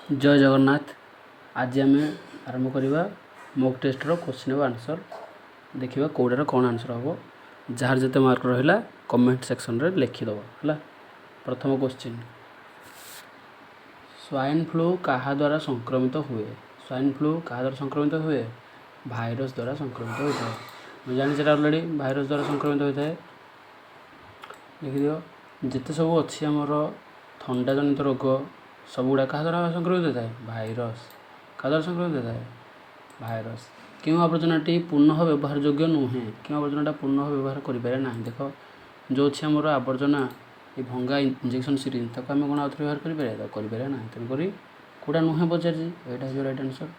ଜୟ ଜଗନ୍ନାଥ। ଆଜି ଆମେ ଆରମ୍ଭ କରିବା ମୋକ୍ ଟେଷ୍ଟର କୋଶ୍ଚିନ୍ ଆଉ ଆନ୍ସର୍। ଦେଖିବା କେଉଁଟାର କ'ଣ ଆନ୍ସର୍ ହେବ। ଯାହାର ଯେତେ ମାର୍କ ରହିଲା, କମେଣ୍ଟ ସେକ୍ସନରେ ଲେଖିଦେବ। ହେଲା, ପ୍ରଥମ କୋଶ୍ଚିନ୍, ସ୍ୱାଇନ୍ ଫ୍ଲୁ କାହା ଦ୍ୱାରା ସଂକ୍ରମିତ ହୁଏ? ସ୍ୱାଇନ୍ ଫ୍ଲୁ କାହା ଦ୍ୱାରା ସଂକ୍ରମିତ ହୁଏ? ଭାଇରସ୍ ଦ୍ୱାରା ସଂକ୍ରମିତ ହୋଇଥାଏ। ମୁଁ ଜାଣିଛି ଏଇଟା ଅଲରେଡ଼ି, ଭାଇରସ୍ ଦ୍ୱାରା ସଂକ୍ରମିତ ହୋଇଥାଏ। ଦେଖିଦିଅ, ଯେତେ ସବୁ ଅଛି ଆମର ଥଣ୍ଡା ଜନିତ ରୋଗ, ସବୁଗୁଡ଼ା କାହା ଦ୍ୱାରା ସଂକ୍ରମିତ ହୋଇଥାଏ? ଭାଇରସ୍। କାହା ଦ୍ୱାରା ସଂକ୍ରମିତ ହୋଇଥାଏ? ଭାଇରସ୍। କେଉଁ ଆବର୍ଜନାଟି ପୁନଃ ବ୍ୟବହାର ଯୋଗ୍ୟ ନୁହେଁ? କେଉଁ ଆବର୍ଜନାଟା ପୁନଃ ବ୍ୟବହାର କରିପାରିବା ନାହିଁ? ଦେଖ, ଯେଉଁ ଅଛି ଆମର ଆବର୍ଜନା, ଏ ଭଙ୍ଗା ଇଞ୍ଜେକ୍ସନ୍ ସିରିଞ୍ଜ, ତାକୁ ଆମେ କ'ଣ ଆଉଥରେ ବ୍ୟବହାର କରିପାରିବା? ତାକୁ କରିପାରିବା ନାହିଁ। ତେଣୁକରି କେଉଁଟା ନୁହେଁ ପଚାରିଛି, ଏଇଟା ହେଇଯିବ ରାଇଟ୍ ଆନ୍ସର୍।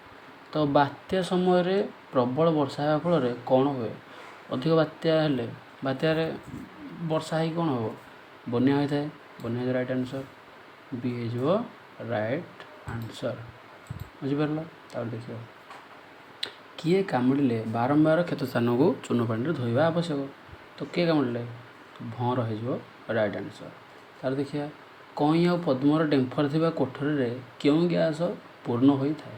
ତ ବାତ୍ୟା ସମୟରେ ପ୍ରବଳ ବର୍ଷା ହେବା ଫଳରେ କ'ଣ ହୁଏ? ଅଧିକ ବାତ୍ୟା ହେଲେ, ବାତ୍ୟାରେ ବର୍ଷା ହେଇକି କ'ଣ ହେବ? ବନ୍ୟା ହୋଇଥାଏ। ବନ୍ୟା ହେଇଯିବ ରାଇଟ୍ ଆନ୍ସର୍। ବି ହେଇଯିବ ରାଇଟ୍ ଆନ୍ସର୍। ବୁଝିପାରିଲ? ତାପରେ ଦେଖିବ, କିଏ କାମୁଡ଼ିଲେ ବାରମ୍ବାର କ୍ଷତ ସ୍ଥାନକୁ ଚୂନ ପାଣିରେ ଧୋଇବା ଆବଶ୍ୟକ? ତ କିଏ କାମୁଡ଼ିଲେ? ଭଅଁର ହେଇଯିବ ରାଇଟ୍ ଆନ୍ସର୍। ତାପରେ ଦେଖିବା, କଇଁ ଆଉ ପଦ୍ମର ଡେମ୍ଫରେ ଥିବା କୋଠରୀରେ କେଉଁ ଗ୍ୟାସ୍ ପୂର୍ଣ୍ଣ ହୋଇଥାଏ?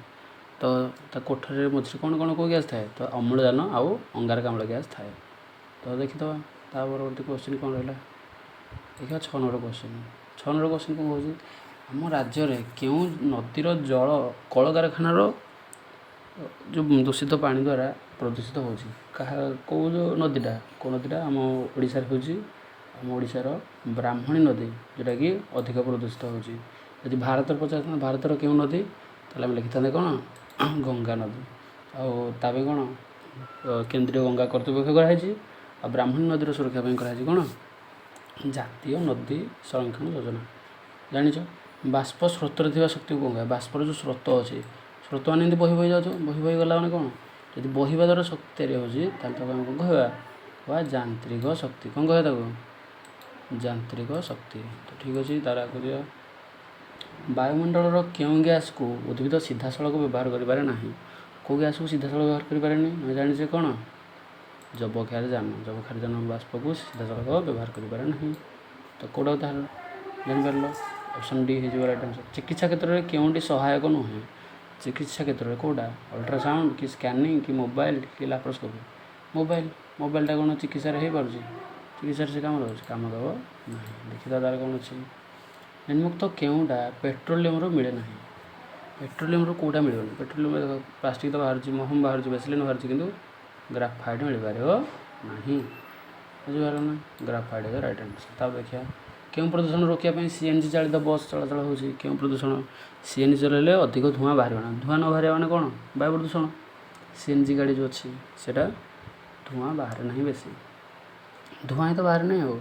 ତ ତା କୋଠରୀରେ ମଝିରେ କ'ଣ କ'ଣ, କେଉଁ ଗ୍ୟାସ୍ ଥାଏ? ତ ଅମ୍ଳଜାନ ଆଉ ଅଙ୍ଗାରକାମ୍ଳ ଗ୍ୟାସ୍ ଥାଏ। ତ ଦେଖିଦେବା, ତା ପରବର୍ତ୍ତୀ କୋଶ୍ଚିନ୍ କ'ଣ ରହିଲା ଦେଖିବା। 6 ନମ୍ବର କୋଶ୍ଚିନ୍। 6 ନମ୍ବର କୋଶ୍ଚିନ୍ କ'ଣ କହୁଛି? ଆମ ରାଜ୍ୟରେ କେଉଁ ନଦୀର ଜଳ କଳକାରଖାନାର ଯେଉଁ ଦୂଷିତ ପାଣି ଦ୍ୱାରା ପ୍ରଦୂଷିତ ହେଉଛି? କାହା, କେଉଁ ଯେଉଁ ନଦୀଟା, କେଉଁ ନଦୀଟା ଆମ ଓଡ଼ିଶାରେ ହେଉଛି? ଆମ ଓଡ଼ିଶାର ବ୍ରାହ୍ମଣୀ ନଦୀ, ଯେଉଁଟାକି ଅଧିକ ପ୍ରଦୂଷିତ ହେଉଛି। ଯଦି ଭାରତରେ ପଚାରିଥାନ୍ତା ଭାରତର କେଉଁ ନଦୀ, ତାହେଲେ ଆମେ ଲେଖିଥାନ୍ତେ କ'ଣ? ଗଙ୍ଗା ନଦୀ। ଆଉ ତା ପାଇଁ କ'ଣ କେନ୍ଦ୍ରୀୟ ଗଙ୍ଗା କର୍ତ୍ତୃପକ୍ଷ କରାହେଇଛି। ଆଉ ବ୍ରାହ୍ମଣୀ ନଦୀର ସୁରକ୍ଷା ପାଇଁ କରାହେଇଛି କ'ଣ? ଜାତୀୟ ନଦୀ ସଂରକ୍ଷଣ ଯୋଜନା। ଜାଣିଛ, ବାଷ୍ପ ସ୍ରୋତରେ ଥିବା ଶକ୍ତିକୁ କ'ଣ କହିବା? ବାଷ୍ପର ଯେଉଁ ସ୍ରୋତ ଅଛି, ସ୍ରୋତ ମାନେ ଏମିତି ବହି ବହି ଯାଉଥିବ। ବହି ବହି ଗଲା ମାନେ କ'ଣ? ଯଦି ବହିବା ଦ୍ୱାରା ଶକ୍ତି ତିଆରି ହେଉଛି, ତାହେଲେ ତାକୁ ଆମେ କ'ଣ କହିବା? କହିବା ଯାନ୍ତ୍ରିକ ଶକ୍ତି। କ'ଣ କହିବା ତାକୁ? ଯାନ୍ତ୍ରିକ ଶକ୍ତି। ତ ଠିକ୍ ଅଛି, ତାର ଆଗକୁ ଯିବା। ବାୟୁମଣ୍ଡଳର କେଉଁ ଗ୍ୟାସ୍କୁ ଉଦ୍ଭିଦ ସିଧାସଳଖ ବ୍ୟବହାର କରିପାରେ ନାହିଁ? କେଉଁ ଗ୍ୟାସ୍କୁ ସିଧାସଳଖ ବ୍ୟବହାର କରିପାରେନି? ଆମେ ଜାଣିଛେ କ'ଣ? ଯବକ୍ଷାରଜାନ। ଯବକ୍ଷାରଜାନ ବାଷ୍ପକୁ ସିଧାସଳଖ ବ୍ୟବହାର କରିପାରେ ନାହିଁ। ତ କେଉଁଟାକୁ ତାହେଲେ ଜାଣିପାରିଲ? ଅପସନ୍ ଡି ହେଇଯିବ ରାଇଟ୍ ଆନ୍ସର୍। ଚିକିତ୍ସା କ୍ଷେତ୍ରରେ କେଉଁଟି ସହାୟକ ନୁହେଁ? ଚିକିତ୍ସା କ୍ଷେତ୍ରରେ କେଉଁଟା? ଅଲ୍ଟ୍ରାସାଉଣ୍ଡ କି ସ୍କାନିଂ କି ମୋବାଇଲ କି ଲାପ୍ରୋସ୍କୋପି? ମୋବାଇଲ। ମୋବାଇଲଟା କ'ଣ ଚିକିତ୍ସାରେ ହେଇପାରୁଛି? ଚିକିତ୍ସାରେ ସେ କାମ ଦେଉଛି? କାମ ଦେବ ନାହିଁ। ଦେଖିବା ତାର କ'ଣ ଅଛି। ନିମ୍ନୋକ୍ତ କେଉଁଟା ପେଟ୍ରୋଲିୟମରୁ ମିଳେ ନାହିଁ? ପେଟ୍ରୋଲିୟମରୁ କେଉଁଟା ମିଳିବନି? ପେଟ୍ରୋଲିୟମ ପ୍ଲାଷ୍ଟିକ୍ ତ ବାହାରୁଛି, ମହମ ବାହାରୁଛି, ଭେସଲିନ୍ ବାହାରୁଛି, କିନ୍ତୁ ଗ୍ରାଫାଇଟ୍ ମିଳିପାରିବ ନାହିଁ। ବୁଝିପାରିଲ ନା? Graphite is right answer. ତାପରେ ଦେଖିବା, କେଉଁ ପ୍ରଦୂଷଣ ରୋକିବା ପାଇଁ ସିଏନ୍ଜି ଚାଳିତ ବସ୍ ଚଳାଚଳ ହେଉଛି? କେଉଁ ପ୍ରଦୂଷଣ? ସିଏନ୍ଜି ଚଲାଇଲେ ଅଧିକ ଧୂଆଁ ବାହାରିବ ନା। ଧୂଆଁ ନ ବାହାରିବା ମାନେ କ'ଣ? ବାୟୁ ପ୍ରଦୂଷଣ। ସିଏନ୍ଜି ଗାଡ଼ି ଯେଉଁ ଅଛି, ସେଇଟା ଧୂଆଁ ବାହାରେ ନାହିଁ ବେଶୀ, ଧୂଆଁ ହିଁ ତ ବାହାରେ ନାହିଁ ଆଉ।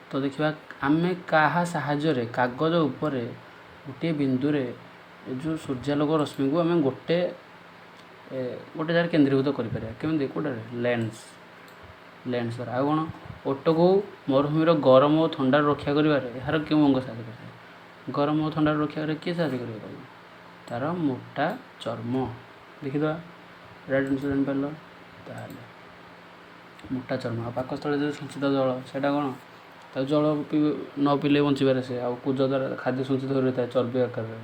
ତ ଦେଖିବା, ଆମେ କାହା ସାହାଯ୍ୟରେ କାଗଜ ଉପରେ ଗୋଟିଏ ବିନ୍ଦୁରେ ଏ ଯେଉଁ ସୂର୍ଯ୍ୟାଲୋକ ରଶ୍ମିକୁ ଆମେ ଗୋଟେ ଗୋଟେ ଜାଗାରେ କେନ୍ଦ୍ରୀଭୂତ କରିପାରିବା? କେମିତି, କେଉଁଟାରେ? ଲେନ୍ସ, ଲେନ୍ସ ଦ୍ୱାରା। ଆଉ କ'ଣ? ଓଟକୁ ମରୁଭୂମିର ଗରମ ଓ ଥଣ୍ଡାରୁ ରକ୍ଷା କରିବାରେ ଏହାର କେଉଁ ଅଙ୍ଗ ସାହାଯ୍ୟ କରିଥାଏ? ଗରମ ଓ ଥଣ୍ଡାରୁ ରକ୍ଷା କରିବାରେ କିଏ ସାହାଯ୍ୟ କରିବ ତାକୁ? ତା'ର ମୋଟା ଚର୍ମ। ଦେଖିଦେବା, ରାଇଟ୍ ଆନ୍ସର୍ ଜାଣିପାରିଲ ତାହେଲେ, ମୋଟା ଚର୍ମ। ଆଉ ପାକସ୍ଥଳୀରେ ଯେଉଁ ସଞ୍ଚିତ ଜଳ, ସେଇଟା କ'ଣ? ତାକୁ ଜଳ ନ ପିଇଲେ ବଞ୍ଚିପାରେ ସେ। ଆଉ କୁଜ ଦ୍ୱାରା ଖାଦ୍ୟ ସଞ୍ଚିତ ହୋଇ ରହିଥାଏ ଚର୍ବି ଆକାରରେ।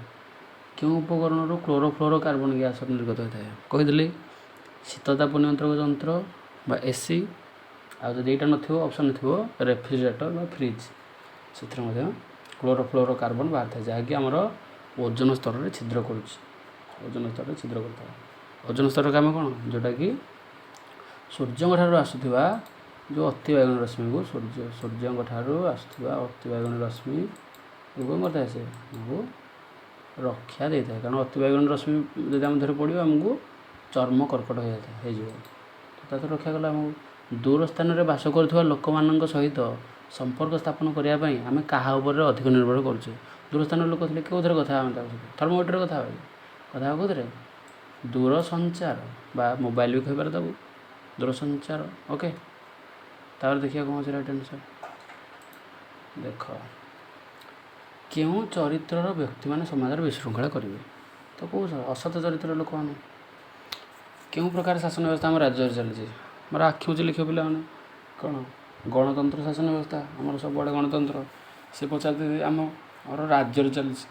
କେଉଁ ଉପକରଣରୁ କ୍ଲୋରୋଫ୍ଲୋରୋ କାର୍ବନ ଗ୍ୟାସ୍ ନିର୍ଗତ ହୋଇଥାଏ? କହିଦେଲି, ଶୀତତାପ ନିୟନ୍ତ୍ରକ ଯନ୍ତ୍ର ବା ଏସି। ଆଉ ଯଦି ଏଇଟା ନଥିବ, ଅପସନ୍ ଥିବ ରେଫ୍ରିଜରେଟର ବା ଫ୍ରିଜ୍, ସେଥିରେ ମଧ୍ୟ କ୍ଲୋରୋଫ୍ଲୋରୋ କାର୍ବନ ବାହାରିଥାଏ, ଯାହାକି ଆମର ଓଜନ ସ୍ତରରେ ଛିଦ୍ର କରୁଛି, ଓଜନ ସ୍ତରରେ ଛିଦ୍ର କରିଥାଏ। ଓଜନ ସ୍ତର କାମ କ'ଣ? ଯେଉଁଟାକି ସୂର୍ଯ୍ୟଙ୍କ ଠାରୁ ଆସୁଥିବା ଯେଉଁ ଅତି ବାଇଗଣୀ ରଶ୍ମିକୁ, ସୂର୍ଯ୍ୟଙ୍କ ଠାରୁ ଆସୁଥିବା ଅତି ବାଇଗଣୀ ରଶ୍ମି କ'ଣ କରିଥାଏ? ସେ ଆମକୁ ରକ୍ଷା ଦେଇଥାଏ। କାରଣ ଅତି ବାଇଗଣୀ ରଶ୍ମି ଯଦି ଆମ ଦେହରେ ପଡ଼ିବ, ଆମକୁ ଚର୍ମ କର୍କଟ ହୋଇଯାଇଥାଏ, ହେଇଯିବ। ତ ତା ରକ୍ଷା କଲା ଆମକୁ। ଦୂର ସ୍ଥାନରେ ବାସ କରୁଥିବା ଲୋକମାନଙ୍କ ସହିତ ସମ୍ପର୍କ ସ୍ଥାପନ କରିବା ପାଇଁ ଆମେ କାହା ଉପରେ ଅଧିକ ନିର୍ଭର କରୁଛେ? ଦୂର ସ୍ଥାନରେ ଲୋକ ଥିଲେ କେଉଁଥିରେ କଥା ହେବା ତାଙ୍କ ସହିତ? ଥର୍ମୋମିଟରରେ କଥା ହେବା କି? କଥା ହେବା କେଉଁଥିରେ? ଦୂରସଞ୍ଚାର ବା ମୋବାଇଲ ବି କହିପାରେ ତାକୁ, ଦୂରସଞ୍ଚାର। ଓକେ, ତାପରେ ଦେଖିବା କ'ଣ ଅଛି ରାଇଟ୍ ଆନ୍ସର୍। ଦେଖ, କେଉଁ ଚରିତ୍ରର ବ୍ୟକ୍ତିମାନେ ସମାଜରେ ବିଶୃଙ୍ଖଳା କରିବେ? ତ କେଉଁ ଅସତ ଚରିତ୍ରର ଲୋକମାନେ। କେଉଁ ପ୍ରକାର ଶାସନ ବ୍ୟବସ୍ଥା ଆମ ରାଜ୍ୟରେ ଚାଲିଛି? ମୋର ଆଖି ବୁଜି ଲେଖିବ ପିଲାମାନେ। କ'ଣ? ଗଣତନ୍ତ୍ର ଶାସନ ବ୍ୟବସ୍ଥା। ଆମର ସବୁଆଡ଼େ ଗଣତନ୍ତ୍ର। ସେ ପଚାରିଛନ୍ତି ଆମର ରାଜ୍ୟରେ ଚାଲିଛି।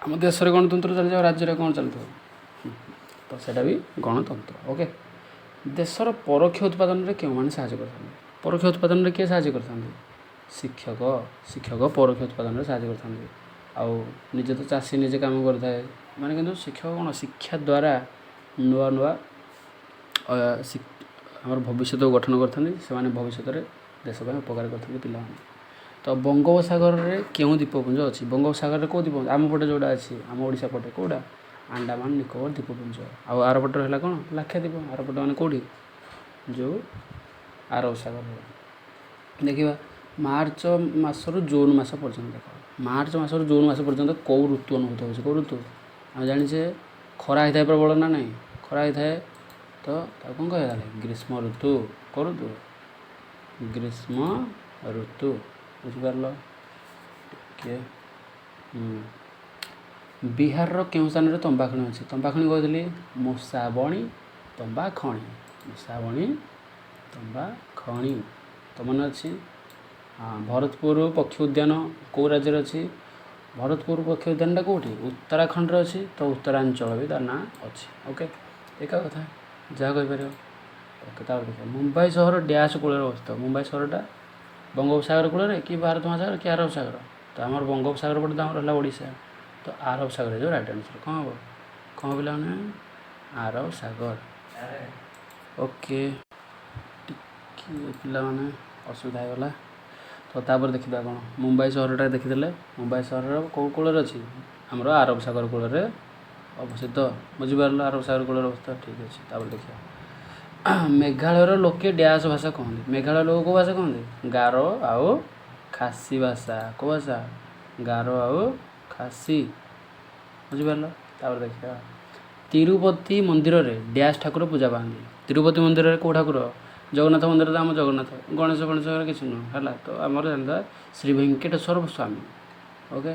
ଆମ ଦେଶରେ ଗଣତନ୍ତ୍ର ଚାଲିଛି, ଆଉ ରାଜ୍ୟରେ କ'ଣ ଚାଲିଥିବ? ତ ସେଇଟା ବି ଗଣତନ୍ତ୍ର। ଓକେ, ଦେଶର ପରୋକ୍ଷ ଉତ୍ପାଦନରେ କେଉଁମାନେ ସାହାଯ୍ୟ କରିଥାନ୍ତି? ପରୋକ୍ଷ ଉତ୍ପାଦନରେ କିଏ ସାହାଯ୍ୟ କରିଥାନ୍ତି? ଶିକ୍ଷକ। ଶିକ୍ଷକ ପରୋକ୍ଷ ଉତ୍ପାଦନରେ ସାହାଯ୍ୟ କରିଥାନ୍ତି। ଆଉ ନିଜେ ତ ଚାଷୀ ନିଜେ କାମ କରିଥାଏ ମାନେ, କିନ୍ତୁ ଶିକ୍ଷକ କ'ଣ ଶିକ୍ଷା ଦ୍ୱାରା ନୂଆ ନୂଆ ଆମର ଭବିଷ୍ୟତକୁ ଗଠନ କରିଥାନ୍ତି। ସେମାନେ ଭବିଷ୍ୟତରେ ଦେଶ ପାଇଁ ଉପକାର କରିଥାନ୍ତି ପିଲାମାନେ। ତ ବଙ୍ଗୋପସାଗରରେ କେଉଁ ଦ୍ୱୀପପୁଞ୍ଜ ଅଛି? ବଙ୍ଗୋପସାଗରରେ କେଉଁ ଦ୍ୱୀପପୁଞ୍ଜ? ଆମ ପଟେ ଯେଉଁଟା ଅଛି, ଆମ ଓଡ଼ିଶା ପଟେ କେଉଁଟା? ଆଣ୍ଡାମାନ ନିକୋବର ଦ୍ୱୀପପୁଞ୍ଜ। ଆଉ ଆର ପଟେ ହେଲା କ'ଣ? ଲାକ୍ଷାଦ୍ୱୀପ। ଆର ପଟେ ମାନେ କେଉଁଠି? ଯେଉଁ ଆରବ ସାଗରରେ। ଦେଖିବା, ମାର୍ଚ୍ଚ ମାସରୁ ଜୁନ୍ ମାସ ପର୍ଯ୍ୟନ୍ତ। ଦେଖ, ମାର୍ଚ୍ଚ ମାସରୁ ଜୁନ୍ ମାସ ପର୍ଯ୍ୟନ୍ତ କେଉଁ ଋତୁ ଅନୁଭୂତ ହେଉଛି? କେଉଁ ଋତୁ? ଆମେ ଜାଣିଛେ ଖରା ହେଇଥାଏ ପ୍ରବଳ ନା ନାହିଁ? ଖରା ହେଇଥାଏ, ତ ତାକୁ କ'ଣ କହିବା ତାହେଲେ? ଗ୍ରୀଷ୍ମ ଋତୁ। କେଉଁ ଋତୁ? ଗ୍ରୀଷ୍ମ ଋତୁ। ବୁଝିପାରିଲ ଟିକେ? ବିହାରର କେଉଁ ସ୍ଥାନରେ ତମ୍ବା ଖଣି ଅଛି? ତମ୍ବା ଖଣି କହିଥିଲି, ମୂଷାବଣି ତମ୍ବା ଖଣି। ମୂଷାବଣି ତମ୍ବା ଖଣି ତ ମନେ ଅଛି। ହଁ, ଭରତପୁର ପକ୍ଷୀ ଉଦ୍ୟାନ କେଉଁ ରାଜ୍ୟରେ ଅଛି? ଭରତପୁର ପକ୍ଷୀ ଉଦ୍ୟାନଟା କେଉଁଠି? ଉତ୍ତରାଖଣ୍ଡରେ ଅଛି। ତ ଉତ୍ତରାଞ୍ଚଳ ବି ତା ନାଁ ଅଛି। ଓକେ, ଏକା କଥା ଯାହା କହିପାରିବ। ଓକେ, ତାପରେ ଦେଖିବା, ମୁମ୍ବାଇ ସହର ଡ୍ୟାସ୍ କୂଳରେ ଅବସ୍ଥିତ। ମୁମ୍ବାଇ ସହରଟା ବଙ୍ଗୋପସାଗର କୂଳରେ କି ଭାରତ ମହାସାଗର କି ଆରବ ସାଗର? ତ ଆମର ବଙ୍ଗୋପସାଗର ପଟେ ତ ଆମର ହେଲା ଓଡ଼ିଶା, ତ ଆରବ ସାଗର ହେଇଯିବ ରାଇଟ୍ ଆନ୍ସର୍। କ'ଣ ହେବ? କ'ଣ ପିଲାମାନେ? ଆରବ ସାଗର। ଓକେ, ଟିକେ ପିଲାମାନେ ଅସୁବିଧା ହେଇଗଲା। ତ ତାପରେ ଦେଖିବା କ'ଣ? ମୁମ୍ବାଇ ସହରଟା ଦେଖିଦେଲେ। ମୁମ୍ବାଇ ସହରର କେଉଁ କୂଳରେ ଅଛି? ଆମର ଆରବ ସାଗର କୂଳରେ ଅବସ୍ଥିତ। ବୁଝିପାରିଲ? ଆରବ ସାଗର କୂଳରେ ଅବସ୍ଥିତ। ଠିକ୍ ଅଛି, ତାପରେ ଦେଖିବା, ମେଘାଳୟର ଲୋକେ ଡ୍ୟାସ୍ ଭାଷା କହନ୍ତି। ମେଘାଳୟ ଲୋକ କେଉଁ ଭାଷା କହନ୍ତି? ଗାରୋ ଆଉ ଖାସି ଭାଷା। କେଉଁ ଭାଷା? ଗାରୋ ଆଉ ଖାସି। ବୁଝିପାରିଲ? ତାପରେ ଦେଖିବା, ତିରୁପତି ମନ୍ଦିରରେ ଡ୍ୟାସ୍ ଠାକୁର ପୂଜା ପାଆନ୍ତି। ତିରୁପତି ମନ୍ଦିରରେ କେଉଁ ଠାକୁର? ଜଗନ୍ନାଥ ମନ୍ଦିର ତ ଆମ ଜଗନ୍ନାଥ, ଗଣେଶ ଗଣେଶ କିଛି ନୁହଁ ହେଲା। ତ ଆମର ଜାଣିଥିବା ଶ୍ରୀ ଭେଙ୍କଟେଶ୍ୱର ସ୍ୱାମୀ। ଓକେ,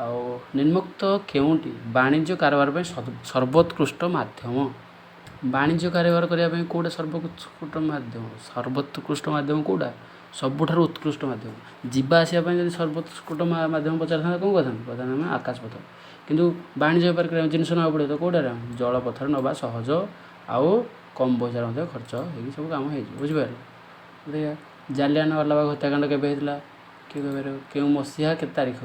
ଆଉ ନିମ୍ନୋକ୍ତ କେଉଁଟି ବାଣିଜ୍ୟ କାରବାର ପାଇଁ ସର୍ବୋତ୍କୃଷ୍ଟ ମାଧ୍ୟମ? ବାଣିଜ୍ୟ କାରବାର କରିବା ପାଇଁ କେଉଁଟା ସର୍ବୋତ୍କୃଷ୍ଟ ମାଧ୍ୟମ? ସର୍ବୋତ୍କୃଷ୍ଟ ମାଧ୍ୟମ କେଉଁଟା? ସବୁଠାରୁ ଉତ୍କୃଷ୍ଟ ମାଧ୍ୟମ। ଯିବା ଆସିବା ପାଇଁ ଯଦି ସର୍ବୋତ୍କୃଷ୍ଟ ମାଧ୍ୟମ ପଚାରିଥାନ୍ତା, କ'ଣ କହିଥାନ୍ତେ? କହିଥାନ୍ତେ ଆମେ ଆକାଶପଥ। କିନ୍ତୁ ବାଣିଜ୍ୟ ବେପାର କରିବା ଜିନିଷ ନେବାକୁ ପଡ଼ିବ, ତ କେଉଁଟାରେ? ଜଳପଥରେ ନେବା ସହଜ ଆଉ କମ୍ ପଇସାରେ ମଧ୍ୟ ଖର୍ଚ୍ଚ ହେଇକି ସବୁ କାମ ହେଇଯିବ। ବୁଝିପାରିଲେ? ଦେଖିବା, ଜାଲିଆନୱାଲାବାଗ ହତ୍ୟାକାଣ୍ଡ କେବେ ହେଇଥିଲା? କିଏ କହିପାରିବ? କେଉଁ ମସିହା, କେତେ ତାରିଖ?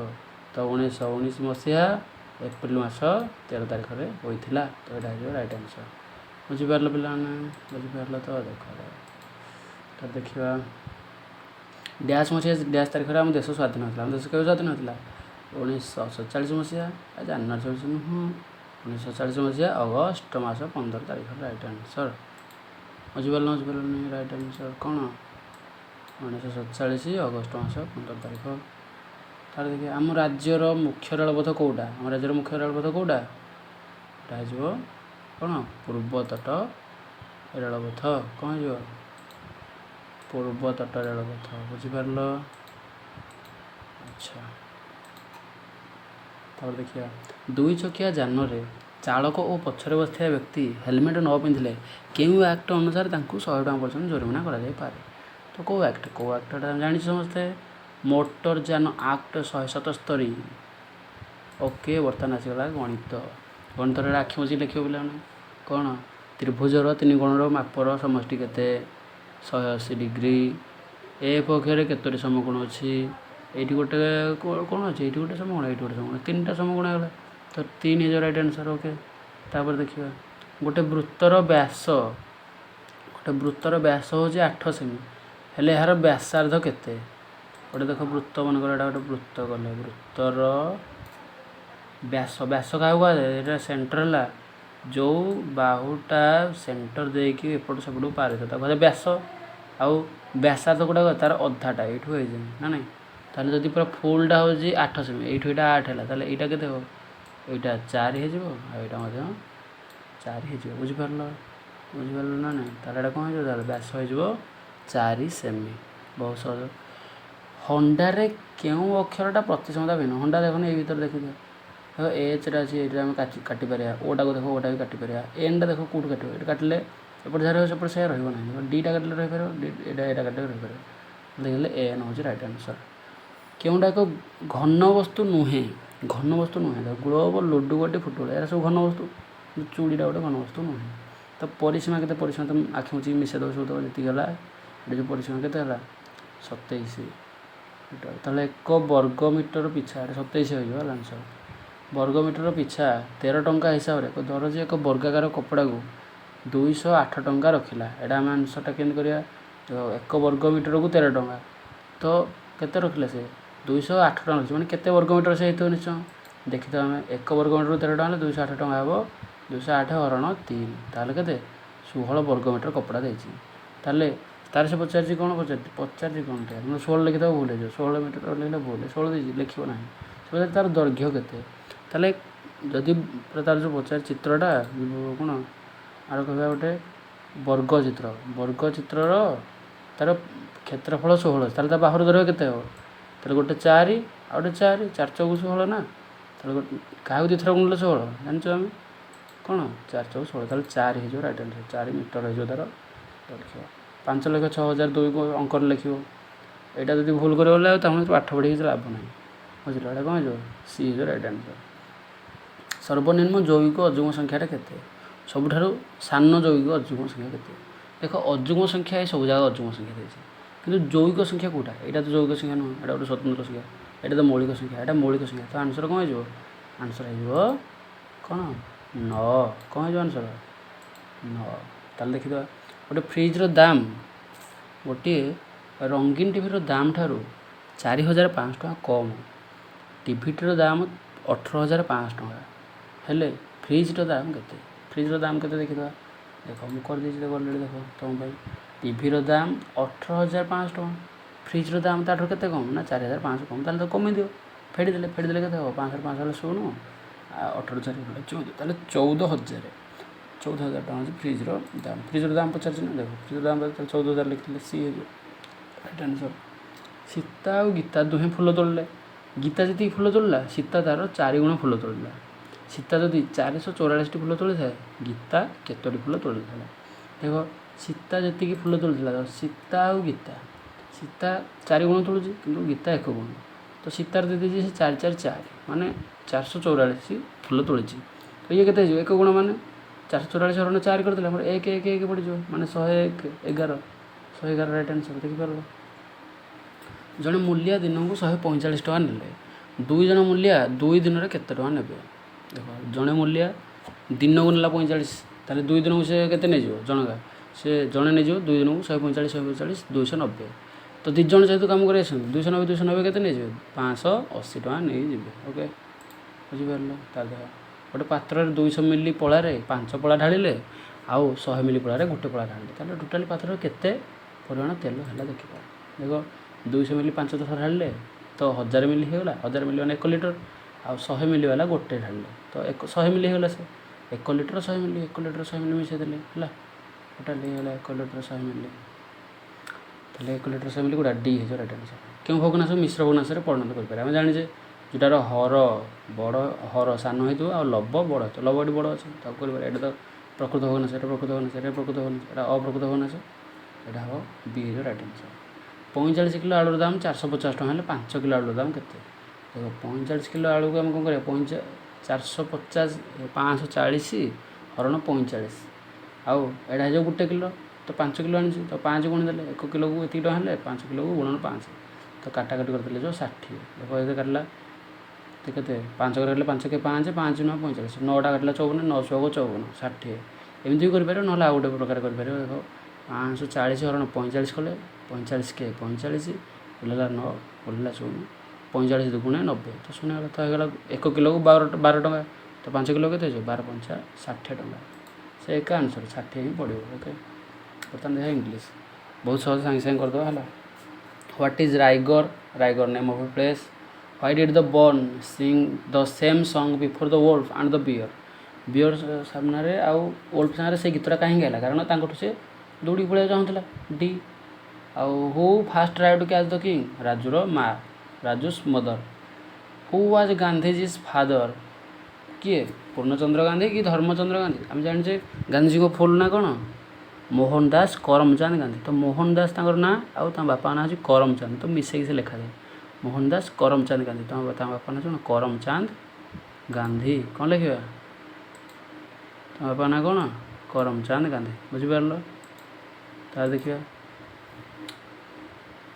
ତ 1919 ମସିହା ଏପ୍ରିଲ ମାସ 13 ତାରିଖରେ ହୋଇଥିଲା। ତ ଏଇଟା ହେଇଯିବ ରାଇଟ୍ ଆନ୍ସର୍। ବୁଝିପାରିଲ ପିଲାମାନେ? ବୁଝିପାରିଲ? ତ ଦେଖ, ତ ଦେଖିବା, ଡ୍ୟାସ୍ ମସିହା ଡ୍ୟାସ୍ ତାରିଖରେ ଆମ ଦେଶ ସ୍ୱାଧୀନ ହୋଇଥିଲା। ଆମ ଦେଶ କେବେ ସ୍ୱାଧୀନ ହୋଇଥିଲା? 1947 ମସିହା ଜାନୁଆରୀ 26 ନୁହଁ, 1947 ମସିହା ଅଗଷ୍ଟ ମାସ 15 ତାରିଖରେ ରାଇଟ୍ ଆନ୍ସର୍। ବୁଝିପାରିଲ? ବୁଝିପାରିଲନି? ରାଇଟ୍ ଆନ୍ସର୍ କ'ଣ? 1947 ଅଗଷ୍ଟ ମାସ 15 ତାରିଖ। ତାହେଲେ ଦେଖିବା, ଆମ ରାଜ୍ୟର ମୁଖ୍ୟ ରେଳପଥ କେଉଁଟା? ଆମ ରାଜ୍ୟର ମୁଖ୍ୟ ରେଳପଥ କେଉଁଟା? ଏଇଟା ହେଇଯିବ କ'ଣ? ପୂର୍ବତଟ ରେଳପଥ। କ'ଣ ହେଇଯିବ? ପୂର୍ବତଟ ରେଳପଥ। ବୁଝିପାରିଲ? ଆଚ୍ଛା, ତାପରେ ଦେଖିବା, ଦୁଇ ଚକିଆ ଯାନରେ ଚାଳକ ଓ ପଛରେ ବସିଥିବା ବ୍ୟକ୍ତି ହେଲମେଟ୍ ନ ପିନ୍ଧିଲେ କେଉଁ ଆକ୍ଟ ଅନୁସାରେ ତାଙ୍କୁ 100 ଟଙ୍କା ପର୍ଯ୍ୟନ୍ତ ଜୋରିମାନା କରାଯାଇପାରେ? ତ କେଉଁ ଆକ୍ଟ? କେଉଁ ଆକ୍ଟଟା ଜାଣିଛୁ ସମସ୍ତେ? ମୋଟର ଯାନ ଆକ୍ଟ 177। ଓକେ, ବର୍ତ୍ତମାନ ଆସିଗଲା ଗଣିତ। ଗଣିତରେ ଆଖି ବୁଜି ଲେଖିବ ପିଲାମାନେ। କ'ଣ? ତ୍ରିଭୁଜର ତିନି କୋଣର ମାପର ସମଷ୍ଟି କେତେ? 180 ଡିଗ୍ରୀ। ଏ ପକ୍ଷରେ କେତୋଟି ସମକୋଣ ଅଛି? ଏଇଠି ଗୋଟେ କୋଣ ଅଛି, ଏଇଠି ଗୋଟେ ସମକୋଣ, ଏଇଠି ଗୋଟେ ସମକୋଣ, ତିନିଟା ସମକୋଣ ହେଇଗଲା। ତ ତିନି ହେଇଯିବ ରାଇଟ୍ ଆନ୍ସର୍। ଓକେ, ତାପରେ ଦେଖିବା, ଗୋଟେ ବୃତ୍ତର ବ୍ୟାସ ହେଉଛି 8 ସେମି ହେଲେ ଏହାର ବ୍ୟାସାର୍ଦ୍ଧ କେତେ? ଗୋଟେ ଦେଖ, ବୃତ୍ତ ମନେକର ଏଇଟା ଗୋଟେ ବୃତ୍ତ କଲେ, ବୃତ୍ତର ବ୍ୟାସ, ବ୍ୟାସ କାହାକୁ କୁହାଯାଏ? ଏଇଟା ସେଣ୍ଟର ହେଲା, ଯେଉଁ ବାହୁଟା ସେଣ୍ଟର ଦେଇକି ଏପଟୁ ସେପଟକୁ ପାର ହେଇଥିବ, ତାକୁ କୁହାଯାଏ ବ୍ୟାସ। ଆଉ ବ୍ୟାସାର୍ଦ୍ଧ କେଉଁଟା? ତାର ଅଧାଟା ଏଇଠୁ ହେଇଯାଏ ନା ନାହିଁ? ତାହେଲେ ଯଦି ପୁରା ଫୁଲ୍ଟା ହେଉଛି 8 ସେମି, ଏଇଠୁ ଏଇଟା 8 ହେଲା, ତାହେଲେ ଏଇଟା କେତେ ହେବ? ଏଇଟା 4 ହେଇଯିବ ଆଉ ଏଇଟା ମଧ୍ୟ 4 ହେଇଯିବ। ବୁଝିପାରିଲ? ବୁଝିପାରିଲ ନା ନାହିଁ? ତାହେଲେ ଏଇଟା କ'ଣ ହେଇଯିବ? ତାହେଲେ ବ୍ୟାସ ହେଇଯିବ 4 ସେମି। ବହୁତ ସହଜ। ହଣ୍ଡାରେ କେଉଁ ଅକ୍ଷରଟା ପ୍ରତିସମତା ଭିନ୍ନ? ହଣ୍ଡା ଦେଖୁନ, ଏଇ ଭିତରେ ଦେଖିଦିଅ। ଦେଖ, ଏଚ୍ଟା ଅଛି, ଏଇଟା ଆମେ କାଟିପାରିବା। ଓଟାକୁ ଦେଖ, ଓଟା ବି କାଟିପାରିବା। ଏନ୍ଟା ଦେଖ, କେଉଁଠୁ କାଟିବ? ଏଇଟା କାଟିଲେ ଏପଟେ ଯାହା ରହିବ ସେପଟେ ସେୟା ରହିବ ନାହିଁ। ଦେଖ, ଡିଟା କାଟିଲେ ରହିପାରିବ, ଡି ଏଇଟା, ଏଇଟା କାଟିଲେ ରହିପାରିବ। ଦେଖିଲେ, ଏନ୍ ହେଉଛି ରାଇଟ୍ ଆନ୍ସର୍। କେଉଁଟା ଏକ ଘନ ବସ୍ତୁ ନୁହେଁ? ଘନ ବସ୍ତୁ ନୁହେଁ। ଗ୍ଲୋବ, ଲୁଡୁ ଗୋଟି, ଫୁଟବଲ୍, ଏରା ସବୁ ଘନ ବସ୍ତୁ, କିନ୍ତୁ ଚୁଡ଼ିଟା ଗୋଟେ ଘନ ବସ୍ତୁ ନୁହେଁ। ତ ପରିସୀମା କେତେ? ପରିସୀମା ତ ଆଖି ମୁଜିକି ମିଶାଇ ଦେବ ସବୁ, ଯେତିକି ହେଲା ଏଠି ଯେଉଁ ପରିସୀମା କେତେ ହେଲା? 27 ମିଟର। ତାହେଲେ ଏକ ବର୍ଗ ମିଟର ପିଛା ଏଟା 27 ହେଇଯିବ ହେଲା ଆନ୍ସର୍। ବର୍ଗ ମିଟର ପିଛା 13 ଟଙ୍କା ହିସାବରେ ଏକ ଦରଜି ଏକ ବର୍ଗାକାର କପଡ଼ାକୁ 208 ଟଙ୍କା ରଖିଲା। ଏଇଟା ଆମେ ଆନ୍ସର୍ଟା କେମିତି କରିବା? ଏକ ବର୍ଗ ମିଟରକୁ 13 ଟଙ୍କା, ତ କେତେ ରଖିଲା ସେ? 208 ଟଙ୍କା ରଖିଛି, ମାନେ କେତେ ବର୍ଗ ମିଟର ସେ ହେଇଥିବ ନିଶ୍ଚୟ ଦେଖିଥିବା ଆମେ। ଏକ ବର୍ଗ ମିଟରକୁ 13 ଟଙ୍କା ହେଲେ 208 ଟଙ୍କା ହେବ। 208 ହରଣ 3, ତାହେଲେ କେତେ? 16 ବର୍ଗ ମିଟର କପଡ଼ା ଦେଇଛି। ତାହେଲେ ତାର ସେ ପଚାରିଛି କ'ଣ? ପଚାରିଛି କ'ଣଟା? ମୁଁ 16 ଲେଖିଦେବ ଭୁଲ ହେଇଯିବ। 16 ମିଟର ଲେଖିଲେ ଭୁଲ, 16 ଦେଇଛି ଲେଖିବ ନାହିଁ। ସେ ପଚାରିଛି ତାର ଦୈର୍ଘ୍ୟ କେତେ? ତାହେଲେ ଯଦି ପୁରା ତାର ଯେଉଁ ପଚାରି ଚିତ୍ରଟା କ'ଣ ଆର କହିବା ଗୋଟେ ବର୍ଗ ଚିତ୍ର, ବର୍ଗ ଚିତ୍ରର ତାର କ୍ଷେତ୍ରଫଳ 16, ତାହେଲେ ତା ବାହୁର ଦୈର୍ଘ୍ୟ କେତେ ହେବ? ତାହେଲେ ଗୋଟେ 4 ଆଉ ଗୋଟେ 4, 4 ଚଉକୁ 16 ନା? ତାହେଲେ କାହାକୁ ଦୁଇଥର ଗୁଣିଲେ 16 ଜାଣିଛୁ ଆମେ କ'ଣ? 4 ଚଉକୁ 16, ତାହେଲେ 4 ହେଇଯିବ ରାଇଟ୍ ଆନ୍ସର୍। 4 ମିଟର ହେଇଯିବ ତାର ଦୈର୍ଘ୍ୟ। 5,06,002କୁ ଅଙ୍କରେ ଲେଖିବ। ଏଇଟା ଯଦି ଭୁଲ କରିବ ବୋଲେ ଆଉ ତାମାନେ ପାଠ ପଢ଼ିକି କିଛି ଲାଭ ନାହିଁ, ବୁଝିଲ? ଏଇଟା କ'ଣ ହେଇଯିବ? ସି ହେଇଯିବ ରାଇଟ୍ ଆନ୍ସର୍। ସର୍ବନିମ୍ନ ଯୌଗିକ ଅଯୁଗ୍ମ ସଂଖ୍ୟାଟା କେତେ? ସବୁଠାରୁ ସାନ ଯୌଗିକ ଅଯୁଗ୍ମ ସଂଖ୍ୟା କେତେ? ଦେଖ, ଅଯୁଗ୍ମ ସଂଖ୍ୟା ଏ ସବୁ ଜାଗା ଅଯୁଗ୍ମ ସଂଖ୍ୟା ଦେଇଛି, କିନ୍ତୁ ଯୌଗିକ ସଂଖ୍ୟା କେଉଁଟା? ଏଇଟା ତ ଯୌଗିକ ସଂଖ୍ୟା ନୁହଁ, ଏଇଟା ଗୋଟେ ସ୍ୱତନ୍ତ୍ର ସଂଖ୍ୟା। ଏଇଟା ତ ମୌଳିକ ସଂଖ୍ୟା, ଏଇଟା ମୌଳିକ ସଂଖ୍ୟା। ତ ଆନ୍ସର୍ କ'ଣ ହେଇଯିବ? ଆନ୍ସର୍ ହେଇଯିବ କ'ଣ? 9। କ'ଣ ହେଇଯିବ ଆନ୍ସର୍? 9। ତାହେଲେ ଦେଖିଦେବା, ଗୋଟେ ଫ୍ରିଜ୍ର ଦାମ ଗୋଟିଏ ରଙ୍ଗୀନ ଟିଭିର ଦାମ ଠାରୁ 4500 ଟଙ୍କା କମ୍, ଟିଭିଟିର ଦାମ 18,500 ଟଙ୍କା ହେଲେ ଫ୍ରିଜ୍ର ଦାମ କେତେ? ଫ୍ରିଜ୍ର ଦାମ କେତେ ଦେଖିଦେବା। ଦେଖ, ମୁଁ କରିଦେଇଛି, ଦେଖ ଅଲରେଡ଼ି, ଦେଖ ତୁମ ପାଇଁ। ଟିଭିର ଦାମ 18,500 ଟଙ୍କା, ଫ୍ରିଜ୍ର ଦାମ ତାଠାରୁ କେତେ କମ୍ ନା 4500 କମ୍। ତାହେଲେ ତ କମେଇ ଦିଅ, ଫେଡ଼ିଦେଲେ, ଫେଡ଼ିଦେଲେ କେତେ ହେବ? 500 5 ହେଲେ 0, ଆଉ 18 4 ହେଲେ 14, ତାହେଲେ 14,000। 14,000 ଟଙ୍କା ହେଉଛି ଫ୍ରିଜ୍ର ଦାମ। ଫ୍ରିଜ୍ର ଦାମ ପଚାରିଛି ନା, ଦେଖ ଫ୍ରିଜ୍ର ଦାମ ତାହେଲେ 14,000 ଲେଖିଥିଲେ ସି ହେଇଯିବ ରାଇଟ୍ ଆନ୍ସର୍। ସୀତା ଆଉ ଗୀତା ଦୁହେଁ ଫୁଲ ତୋଳିଲେ। ଗୀତା ଯେତିକି ଫୁଲ ତୋଳିଲା, ସୀତା ତାର 4 ଗୁଣ ଫୁଲ ତୋଳିଲା। ସୀତା ଯଦି 444ଟି ଫୁଲ ତୋଳିଥାଏ, ଗୀତା କେତୋଟି ଫୁଲ ତୋଳିଥିଲା? ଦେଖ, ସୀତା ଯେତିକି ଫୁଲ ତୋଳିଥିଲା, ସୀତା ଆଉ ଗୀତା, ସୀତା 4 ଗୁଣ ତୋଳୁଛି କିନ୍ତୁ ଗୀତା 1 ଗୁଣ। ତ ସୀତାର ଦେଇଦେଇଛି ସେ 4 4 4, ମାନେ 444 ଫୁଲ ତୋଳିଛି। ତ ଇଏ କେତେ ହେଇଯିବ? 1 ଗୁଣ ମାନେ 444 ହରଣ 4 କରିଦେଲେ ଆମର 1 1 1 ପଡ଼ିଯିବ, ମାନେ 101, 11, 111 ରାଇଟ୍ ଆନ୍ସର୍। ଦେଖିପାରିଲ? ଜଣେ ମୂଲିଆ ଦିନକୁ 145 ଟଙ୍କା ନେଲେ, 2 ଜଣ ମୂଲିଆ 2 ଦିନରେ କେତେ ଟଙ୍କା ନେବେ? ଦେଖ, ଜଣେ ମୂଲିଆ ଦିନକୁ ନେଲା 45, ତାହେଲେ 2 ଦିନକୁ ସେ କେତେ ନେଇଯିବ? ଜଣକା ସେ ଜଣେ ନେଇଯିବ 2 ଦିନକୁ 145, 145, 290। ତ 2 ଜଣ ଯେହେତୁ କାମ କରି ଆସନ୍ତି, 290, 290 କେତେ ନେଇଯିବେ? 580 ଟଙ୍କା ନେଇଯିବେ। ଓକେ, ବୁଝିପାରିଲ? ତା ଦେଖ, ଗୋଟେ ପାତ୍ରରେ 200 ମିଲି ପଳାରେ 5 ପଳା ଢାଳିଲେ ଆଉ 100 ମିଲି ପଳାରେ ଗୋଟେ ପଳା ଢାଳିଲେ, ତାହେଲେ ଟୋଟାଲି ପାତ୍ରରେ କେତେ ପରିମାଣ ତେଲ ହେଲା ଦେଖିବା। ଦେଖ, 200 ମିଲି 5 ଥର ଢାଳିଲେ ତ 1000 ମିଲି ହେଇଗଲା, 1000 ମିଲି ମାନେ 1 ଲିଟର, ଆଉ 100 ମିଲି ବାଲା ଗୋଟେ ଢାଳିଲେ ତ 100 ମିଲି ହେଇଗଲା। ସେ 1 ଲିଟର 100 ମିଲି, 1 ଲିଟର 100 ମିଲି ମିଶାଇ ଦେଲେ ହେଲା, ଟୋଟାଲି ହେଇଗଲା 1 ଲିଟର 100 ମିଲି। ତାହେଲେ 1 ଲିଟର 100 ମିଲି କେଉଁଟା? ଡି ହେଇଯିବ ରାଇଟ୍ ଆନ୍ସର୍। କେଉଁ ଭଗ୍ନାଂଶ ମିଶ୍ର ଭଗ୍ନାଂଶରେ ପରିଣତ କରିପାରିବେ? ଆମେ ଜାଣିଛେ ଯେଉଁଟାର ହର ବଡ଼, ହର ସାନ ହେଇଥିବ ଆଉ ଲବ ବଡ଼ ହେଇଥିବ। ଲବ ଏଠି ବଡ଼ ଅଛି, ତାକୁ କରିପାରିବା। ଏଇଟା ତ ପ୍ରକୃତ ଭଗ୍ନାଂଶ, ଏଇଟା ପ୍ରକୃତ ଭଗ୍ନାଂଶ, ଏଇଟା ପ୍ରକୃତ ଭଗ୍ନାଂଶ, ଏଇଟା ଅପ୍ରକୃତ ଭଗ୍ନାଂଶ, ଏଇଟା ହେବ ବି ହେଇଯିବ ରାଇଟ୍ ଆନ୍ସର୍। 45 କିଲୋ ଆଳୁର ଦାମ 450 ଟଙ୍କା ହେଲେ 5 କିଲୋ ଆଳୁର ଦାମ କେତେ? ଦେଖ, 45 କିଲୋ ଆଳୁକୁ ଆମେ କ'ଣ କରିବା? 450, 540 ହରଣ 45, ଆଉ ଏଇଟା ହେଇଯିବ 1 କିଲୋ। ତ 5 କିଲୋ ଆଣିଛି, ତ 5 ଗୁଣି ଦେଲେ 1 କିଲୋକୁ ଏତିକି ଟଙ୍କା ହେଲେ 5 କିଲୋକୁ ଗୁଣନ 5, ତ କାଟାକାଟି କରିଦେଲେ ଯେଉଁ 60। ଦେଖ, ଏତେ କାଟିଲା ତ କେତେ? 5 କାଟିଲେ 5 କେ 5, 5 9 45, 9ଟା କାଟିଲା 54, 9 ଛଅକୁ 54, 60। ଏମିତି ବି କରିପାରିବ, ନହେଲେ ଆଉ ଗୋଟେ ପ୍ରକାର କରିପାରିବ। ଦେଖ, 540 ହରଣ 45 କଲେ 45 କେ 45, ଓହ୍ଲେଇଲା 9, ଓହ୍ଲେଇଲା 0, 45 ଦୁଗୁଣେ 90, ତ ଶୂନ୍ୟ ହେଲା। ତ ହେଇଗଲା 1 କିଲୋକୁ 12 ଟଙ୍କା, ତ 5 କିଲୋ କେତେ ହେଇଯିବ? 12 ପଞ୍ଚା 60 ଟଙ୍କା। ସେ ଏକା ଆନ୍ସର୍ 60 ହିଁ ପଡ଼ିବ। ଓକେ, ବର୍ତ୍ତମାନ ଦେଖିବା ଇଂଲିଶ, ବହୁତ ସହଜ, ସାଙ୍ଗେ ସାଙ୍ଗେ କରିଦେବା ହେଲା। What is Raigarh? Raigarh name of a place. Why did the barn sing the same song before the wolf and the bear? Bear ସାମ୍ନାରେ ଆଉ wolf ସାଙ୍ଗରେ ସେ ଗୀତଟା କାହିଁକି ଗାଇଲା? କାରଣ ତାଙ୍କଠୁ ସେ ଦୌଡ଼ିକି ପଳେଇବାକୁ ଚାହୁଁଥିଲା। ଡି। ଆଉ who first try to catch the king? ରାଜୁର ମା, Raju's mother. Who was Gandhiji's father? କିଏ? ପୂର୍ଣ୍ଣଚନ୍ଦ୍ର ଗାନ୍ଧୀ କି ଧର୍ମଚନ୍ଦ୍ର ଗାନ୍ଧୀ? ଆମେ ଜାଣିଛେ ଗାନ୍ଧୀଜୀଙ୍କ ଫୁଲ୍ ନାଁ କ'ଣ? ମୋହନ ଦାସ କରମଚାନ୍ଦ ଗାନ୍ଧୀ। ତ ମୋହନ ଦାସ ତାଙ୍କର ନାଁ ଆଉ ତାଙ୍କ ବାପାଙ୍କ ନାଁ ହେଉଛି କରମଚାନ୍ଦ, ତ ମିଶେଇକି ସେ ଲେଖାଯାଏ। ମୋହନ ଦାସ କରମଚାନ୍ଦ ଗାନ୍ଧୀ। ତମ ତାଙ୍କ ବାପା ନାଁ କ'ଣ? କରମଚାନ୍ଦ ଗାନ୍ଧୀ। କ'ଣ ଲେଖିବା? ତମ ବାପା ନାଁ କ'ଣ? କରମଚାନ୍ଦ ଗାନ୍ଧୀ। ବୁଝିପାରିଲ? ତାହେଲେ ଦେଖିବା।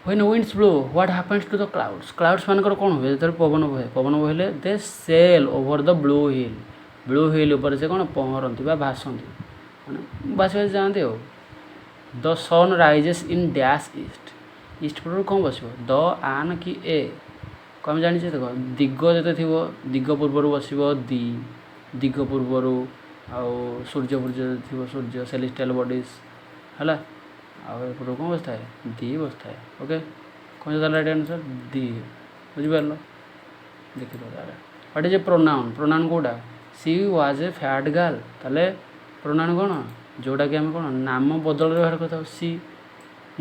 When winds blow, what happens to the clouds? Clouds ମାନଙ୍କର କ'ଣ ହୁଏ ଯେତେବେଳେ ପବନ ବହେ? ପବନ ବହିଲେ they sail over the blue hill. Blue hill ଉପରେ ସେ କ'ଣ ପହଁରନ୍ତି ବା ଭାସନ୍ତି, ମାନେ ଭାସି ଭାସି ଯାଆନ୍ତି। ଆଉ the sun rises in dash east. East ପୂର୍ବରୁ କ'ଣ ବସିବ? ଦ, ଆନ୍ କି ଏ? ଆମେ ଜାଣିଛେ, ଦେଖ, ଦିଗ ଯେତେ ଥିବ, ଦିଗ ପୂର୍ବରୁ ବସିବ ଦି, ଦିଗ ପୂର୍ବରୁ। ଆଉ ସୂର୍ଯ୍ୟ ଫୂର୍ଯ୍ୟ ଥିବ, ସୂର୍ଯ୍ୟ, ସେଲିଷ୍ଟିଆଲ ବଡ଼ିଜ୍ ହେଲା, ଆଉ ଏ ପୂର୍ବରୁ କ'ଣ ବସିଥାଏ? ଦି ବସିଥାଏ। ଓକେ, କ'ଣ ତାହେଲେ ରାଇଟ୍ ଆନ୍ସର୍ ଦି। ବୁଝିପାରିଲ? ଦେଖିଦେବ ତାହେଲେ। What is a pronoun? Pronoun କେଉଁଟା? She was a fat girl. ତାହେଲେ ପ୍ରୋନାଉନ୍ କ'ଣ? ଯେଉଁଟାକି ଆମେ କ'ଣ ନାମ ବଦଳରେ ବ୍ୟବହାର କରିଥାଉ। ସି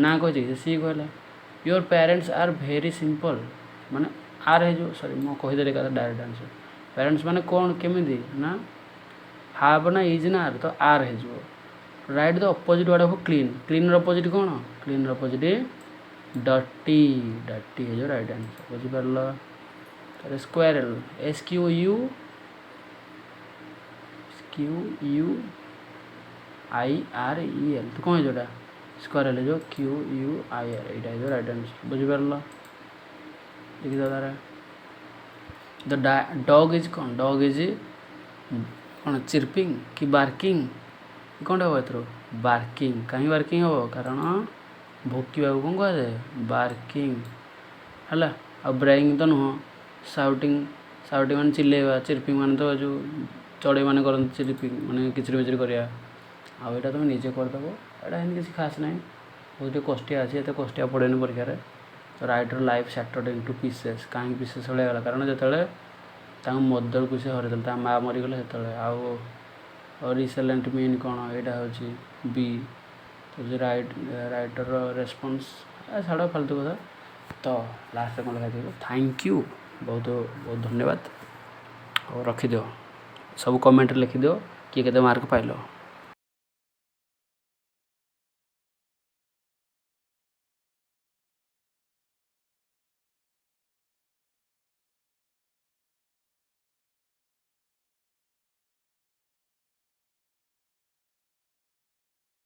ନାଁ କହିଛି କି ସି କହିଲା। Your parents are very simple ମାନେ ଆର୍ ହେଇଯିବ। ସରି, ମୁଁ କହିଦେଲି ଏକାଥରେ ଡାଇରେକ୍ଟ ଆନ୍ସର୍। ପ୍ୟାରେଣ୍ଟସ୍ ମାନେ କ'ଣ, କେମିତି ନା have ନା is ନା ଆର୍? ତ ଆର୍ ହେଇଯିବ। Write the opposite word of clean. କ୍ଲିନ୍ର opposite କ'ଣ? କ୍ଲିନ୍ର ଅପୋଜିଟ୍ ଡଟି। ଡଟି ହେଇଯିବ ରାଇଟ୍ ଆନ୍ସର୍। ବୁଝିପାରିଲ? ତାହେଲେ squirrel, S Q U Q U I R E L, ତ କ'ଣ ହେଇଯିବ ଏଇଟା? ସ୍କ୍ୱାରେଲ୍ ହେଇଯିବ କ୍ୟୁ ୟୁ I R, ଏଇଟା ହେଇଯିବ ରାଇଟ୍ ଆନ୍ସର୍। ବୁଝିପାରିଲ? ଦେଖିଦେବା ତାର। ଦ ଡଗ୍ is କ'ଣ? ଡଗ୍ is କ'ଣ? ଚିର୍ପିଂ କି ବାର୍କିଂ? କ'ଣଟା ହେବ ଏଥିରୁ? ବାର୍କିଂ। କାହିଁ ବାର୍କିଂ ହେବ? କାରଣ ଭୋକିବାକୁ କ'ଣ କୁହାଯାଏ? ବାର୍କିଂ ହେଲା। ଆଉ ବ୍ରେଇଂ ତ ନୁହଁ। ସାଉଟିଂ, ସାଉଟିଂ ମାନେ ଚିଲେଇବା। ଚିର୍ପିଂ ମାନେ ତ ଯେଉଁ ଚଢ଼େଇ ମାନେ କରନ୍ତି ଚିର୍ପିଂ, ମାନେ କିଚିରି ମିଚିରି କରିବା। ଆଉ ଏଇଟା ତୁମେ ନିଜେ କରିଦେବ। ଏଇଟା ଏମିତି କିଛି ଖାସ୍ ନାହିଁ, ବହୁତ ଟିକେ କଷ୍ଟିଆ ଅଛି, ଏତେ କଷ୍ଟିଆ ପଡ଼େନି ପରୀକ୍ଷାରେ। ତ writer life shattered into pieces. କାହିଁକି ପିସେସ୍ ଭଳିଆ ହେଇଗଲା? କାରଣ ଯେତେବେଳେ ତାଙ୍କ ମଦରକୁ ସେ ହରେଇଦେଲେ, ତାଙ୍କ ମା ମରିଗଲେ ସେତେବେଳେ। ଆଉ ରିସେଲେଣ୍ଟ ମିନ୍ କ'ଣ? ଏଇଟା ହେଉଛି ବି। ତ ଯେ ରାଇଟରର ରେସ୍ପନ୍ସ, ଛାଡ଼, ଫାଲତୁ କଥା। ତ ଲାଷ୍ଟରେ କ'ଣ ଲେଖା ଥିବ? Thank you, ବହୁତ ବହୁତ ଧନ୍ୟବାଦ। ଆଉ ରଖିଦିଅ, ସବୁ କମେଣ୍ଟରେ ଲେଖିଦିଅ କିଏ କେତେ ମାର୍କ ପାଇଲ।